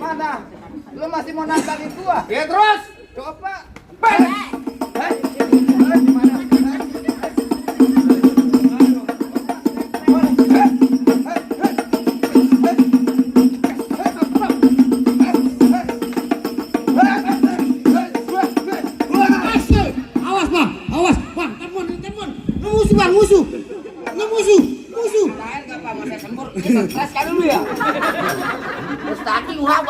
Gimana? Lu masih mau nantangin gua? Ya terus. Coba. Awas bang, temen, musuh. Lain enggak Pak, masa sempur. Keras kan dulu ya. Terus cacing wah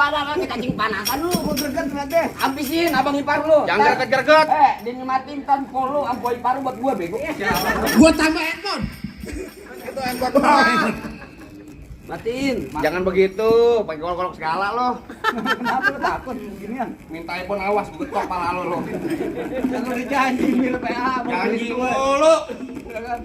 cacing panasan lu. Gua greget berarti. Habisin abang ipar lu. Jangan gerget-gerget. Dia nyematin kan polo abang ipar lu buat gua bego. Gua tambah handphone. Itu handphone gua. Matiin. Jangan begitu, pakai golok-golok segala lo. Kenapa lu takut beginian? Minta iPhone awas, getok pala lo. Kan lu dijanji mil PA. Janji mulu. Ya kan?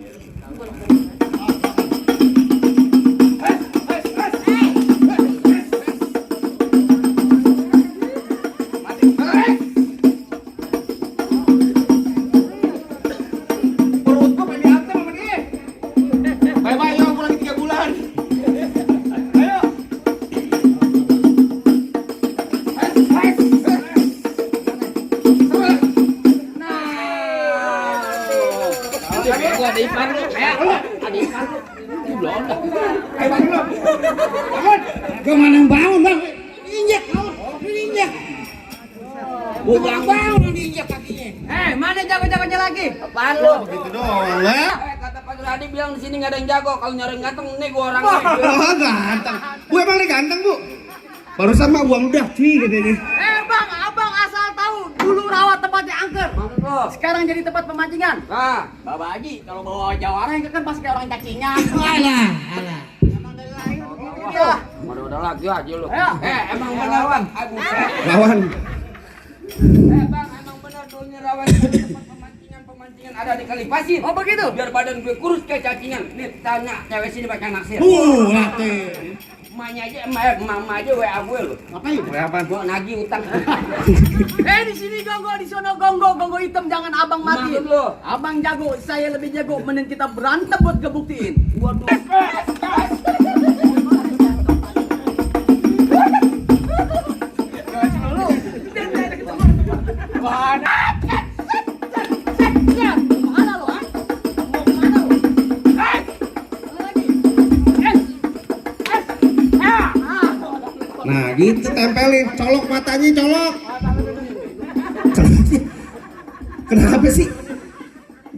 Perut gua pengen dihantam sama dia. Bye-bye, yo, pulang 3 bulan. Ayo. Gua ada ipar lu. Ada ipar lu. Ini blonda. Ayo bangun lo. Bangun. Gua mana yang bangun bang? Injek, injek. Gua bangun diinjek kakinya. Mana jago-jagonya lagi? Apaan lu? Gitu doang, ya. Kata Pak Radi bilang di sini nggak ada yang jago. Kalau nyari yang ganteng nih gua orangnya. Oh, ganteng. Gue emang nih ganteng, Bu. Barusan mah uang udah cuy katanya. Bang, abang asal tahu dulu rawat tempatnya angker. Maksud lu? Sekarang jadi tempat pemancingan. Nah, Bapak Haji, kalau bawa jawara yang kan pasti kayak orang cacingan. Alah. Iya. udah lagi aja lu. Ayo. Emang melawan. Lawan. Bang, emang benar dulunya rawan tempat pemancingan ada di Kali Pasir. Oh begitu. Biar badan gue kurus kayak cacingan. Nih tanya cewek sini pakai naksir. Latih. Emaknya aja, mama aja WA gue lu. Ngapain? Apa? Gue nagih utang. Di sini gongo, di sono gongo hitam, jangan abang mati. Maksud lu? Abang jago, saya lebih jago. Mending kita berantem buat ngebuktiin. Waduh. Mana lo, ha? Mau kemana lo? Mana lagi? Nah, gitu tempelin, colok matanya, colok. Kenapa sih?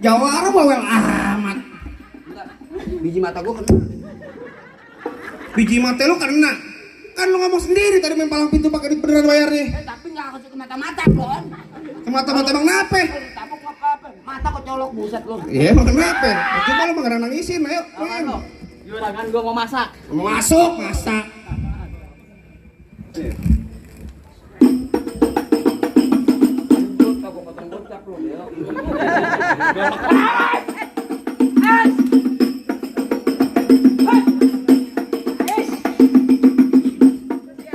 Jawara bawel amat. Biji mata gue kena. Biji mata lu kena. Kan lu ngomong sendiri tadi main palang pintu pakai di beneran bayarnya. Tapi nggak harus ke mata-mata, Blon. Ke mata-mata emang nape? Tabuk apa? Mata kok colok buset lu. Iya emang kenapa? Coba lu mah nangisin, ayo. Apaan lo? Juragan gua mau masak. Masuk, masak. Tabuk potong bocap lu, ya.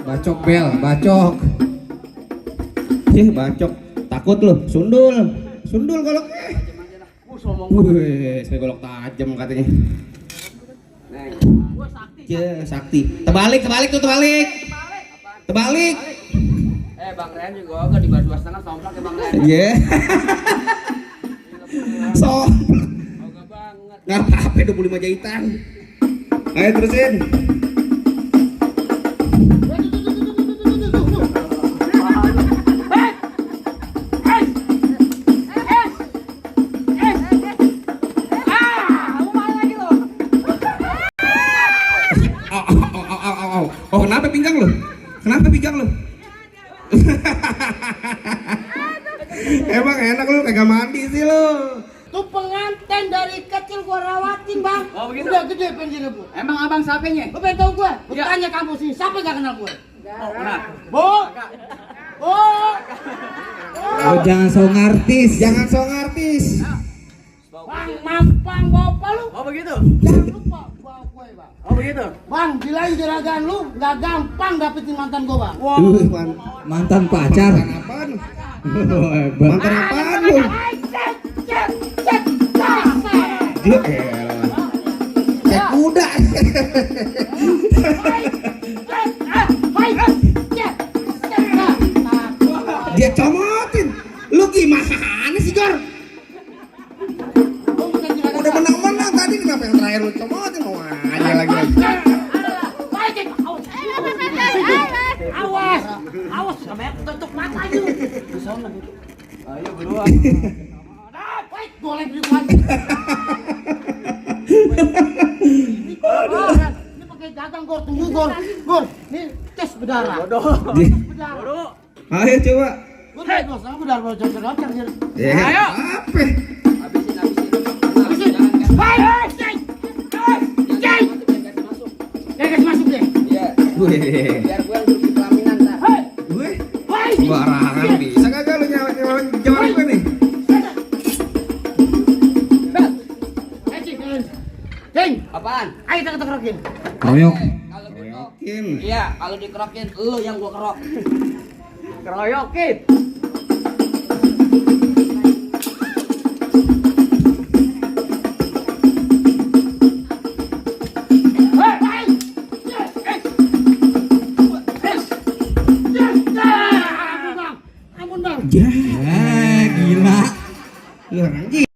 Bacok bel, bacok. Bacok. Takut lu, sundul. Sundul goloknya. Wih, saya golok tajam katanya. Gua sakti. Sakti. Terbalik tuh, terbalik. Terbalik. Bang Ren juga enggak di bawah 2,5 somplak ya Bang Ren. Iya. So. Enggak banget. Nggak apa-apa 25 jahitan. Ayo terusin. Oh, kenapa pinggang lu? Kenapa pinggang lu? Emang enak lu kagak mandi sih lu. Tuh pengantin dari kecil gua rawatin, Bang. Oh, begitu? Udah gede pensiunnya, Bu. Emang abang siapanya? Oh, Lu pengen tahu gua? Lu Ya. tanya kampus ini, siapa gak kenal gua? Oh, benar. Bu! Bu! Oh, jangan so ngartis. Jangan sok artis. Bang, mampang bapak lu. Oh, begitu. Jangan lupa bawa kue, Bang. Oh, begitu. Bang, bilain juragan lu gak gampang dapetin mantan gua, Bang. Mantan pacar. Mantan apaan? Hebat. Mantan apaan lu? Dia elah. Kayak kuda. Dia comotin. Lu gimana sih, Gor? Udah menang-menang tadi kenapa yang terakhir lu comotin? Mau aja lagi. Awas, awas, sampai tutup mata itu. Ayo berdua. Baik, boleh beli lagi. Ini pakai dagang Gor, tunggu Gor. Gor, ini tes berdarah. Berdarah. Ayo coba. Gor, bos, aku berdarah bocor-bocor. Ayo. Apa? Habisin. Habisin. Baik, ceng. Ceng. Ya, kasih masuk deh. Iya. Wih. Biar gue yang duduk di pelaminan ntar. Wih. Baik. Barangan bisa kagak lu jawab gue nih? Ceng, Apaan? ayo kita kerokin. Koyok. Kalau gitu. Koyokin. Iya, kalau dikerokin lu yang gua kerok. Keroyokin. Ampun bang. Ya, gila. Lu orang gila.